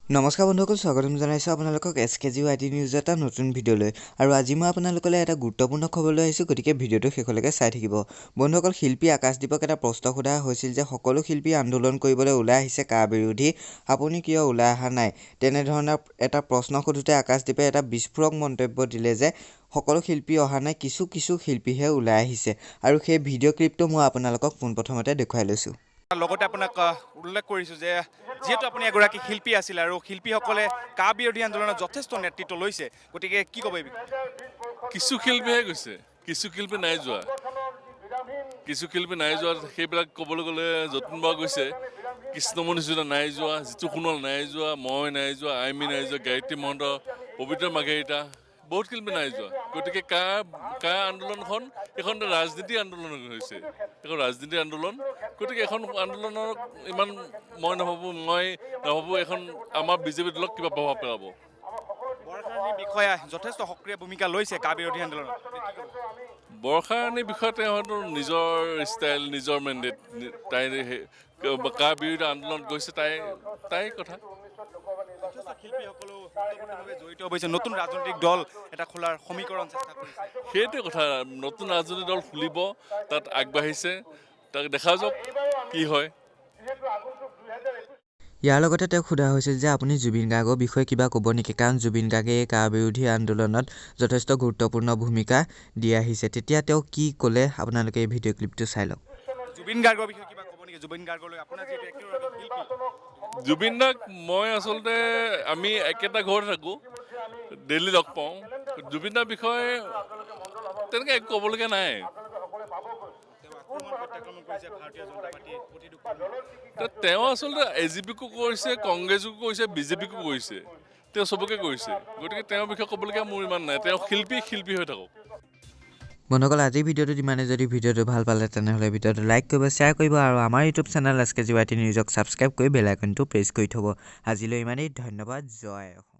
নমস্কাৰ বন্ধুসকল, স্বাগতম জনাইছোঁ আপোনালোকক এছ কে জি ৱাই টি নিউজৰ এটা নতুন ভিডিঅ'লৈ। আৰু আজি মই আপোনালোকলৈ এটা গুৰুত্বপূৰ্ণ খবৰ লৈ আহিছোঁ, গতিকে ভিডিঅ'টো শেষলৈকে চাই থাকিব। বন্ধুসকল, শিল্পী আকাশদীপক এটা প্ৰশ্ন সোধা হৈছিল যে সকলো শিল্পী আন্দোলন কৰিবলৈ ওলাই আহিছে কা বিৰোধী, আপুনি কিয় ওলাই অহা নাই? তেনেধৰণৰ এটা প্ৰশ্ন সোধোতে আকাশদীপে এটা বিস্ফোৰক মন্তব্য দিলে যে সকলো শিল্পী অহা নাই, কিছু কিছু শিল্পীহে ওলাই আহিছে। আৰু সেই ভিডিঅ' ক্লিপটো মই আপোনালোকক পোনপ্ৰথমতে দেখুৱাই লৈছোঁ। লগতে আপোনাক উল্লেখ কৰিছোঁ যে যিহেতু আপুনি এগৰাকী শিল্পী আছিল আৰু শিল্পীসকলে কা বিৰোধী আন্দোলনত যথেষ্ট নেতৃত্ব লৈছে, গতিকে কি ক'ব এই বিষয়ে? কিছু শিল্পীহে গৈছে, কিছু শিল্পী নাই যোৱা, কিছু শিল্পী নাই যোৱা। সেইবিলাক ক'বলৈ গ'লে যতীন বৰা গৈছে, কৃষ্ণমণি চুতীয়া নাই যোৱা, জিতু সোণোৱাল নাই যোৱা, মই নাই যোৱা, আইমি নাই যোৱা, গায়ত্ৰী মহন্ত, পবিত্ৰ মাৰ্ঘেৰিটা, বহুত শিল্পী নাই যোৱা। গতিকে কা আন্দোলনখন এখন ৰাজনীতি আন্দোলন হৈছে, এখন ৰাজনীতি আন্দোলন। গতিকে এখন আন্দোলনৰ ইমান মই নাভাবোঁ এখন আমাৰ বিজেপি দলক কিবা প্ৰভাৱ পেলাব। বৰ্ষাৰাণী বিষয়া যথেষ্ট সক্ৰিয় ভূমিকা লৈছে কা বিৰোধী আন্দোলনত। বৰ্ষাৰাণী বিষয়া তেওঁ হয়তো নিজৰ ষ্টাইল, নিজৰ মেণ্ডেট, তাই কা বিৰোধী আন্দোলনত গৈছে, তাই কথা। শিল্পীসকলেও জড়িত হৈছে, নতুন ৰাজনৈতিক দল এটা খোলাৰ সমীকৰণ চেষ্টা কৰিছে। সেইটোৱে কথা, নতুন ৰাজনৈতিক দল খুলিব, তাত আগবাঢ়িছে, তাক দেখা যাওক কি হয়। ইয়াৰ লগতে তেওঁক সোধা হৈছিল যে আপুনি জুবিন গাৰ্গৰ বিষয়ে কিবা ক'ব নেকি, কাৰণ জুবিন গাৰ্গে এই কা বিৰোধী আন্দোলনত যথেষ্ট গুৰুত্বপূৰ্ণ ভূমিকা দি আহিছে। তেতিয়া তেওঁ কি ক'লে আপোনালোকে এই ভিডিঅ' ক্লিপটো চাই লওক। জুবিন গাৰ্গৰ বিষয়ে কিবা ক'ব নেকি? জুবিন গাৰ্গলৈ আপোনাৰ যিহেতু একেগৰাকী শিল্পী। জুবিন দাক মই আচলতে আমি একেটা ঘৰতে থাকোঁ, ডেইলি লগ পাওঁ। জুবিন দাৰ বিষয়ে তেনেকৈ একো ক'বলগীয়া নাই। তেওঁ আচলতে এ জি পিকো কৰিছে, কংগ্ৰেছকো কৰিছে, বিজেপিকো কৰিছে, তেওঁ চবকে কৰিছে। গতিকে তেওঁৰ বিষয়ে ক'বলগীয়া মোৰ ইমান নাই। তেওঁ শিল্পী, শিল্পী হৈ থাকক। বন্ধুসকল, আজিৰ ভিডিঅ'টোত ইমানে। যদি ভিডিঅ'টো ভাল পালে তেনেহ'লে ভিডিঅ'টো লাইক কৰিব, শ্বেয়াৰ কৰিব আৰু আমাৰ YouTube channel S K G Y T নিউজক subscribe কৰি বেল আইকনটো প্ৰেছ কৰি থ'ব। আজিলৈ ইমানেই, ধন্যবাদ, জয় অসম।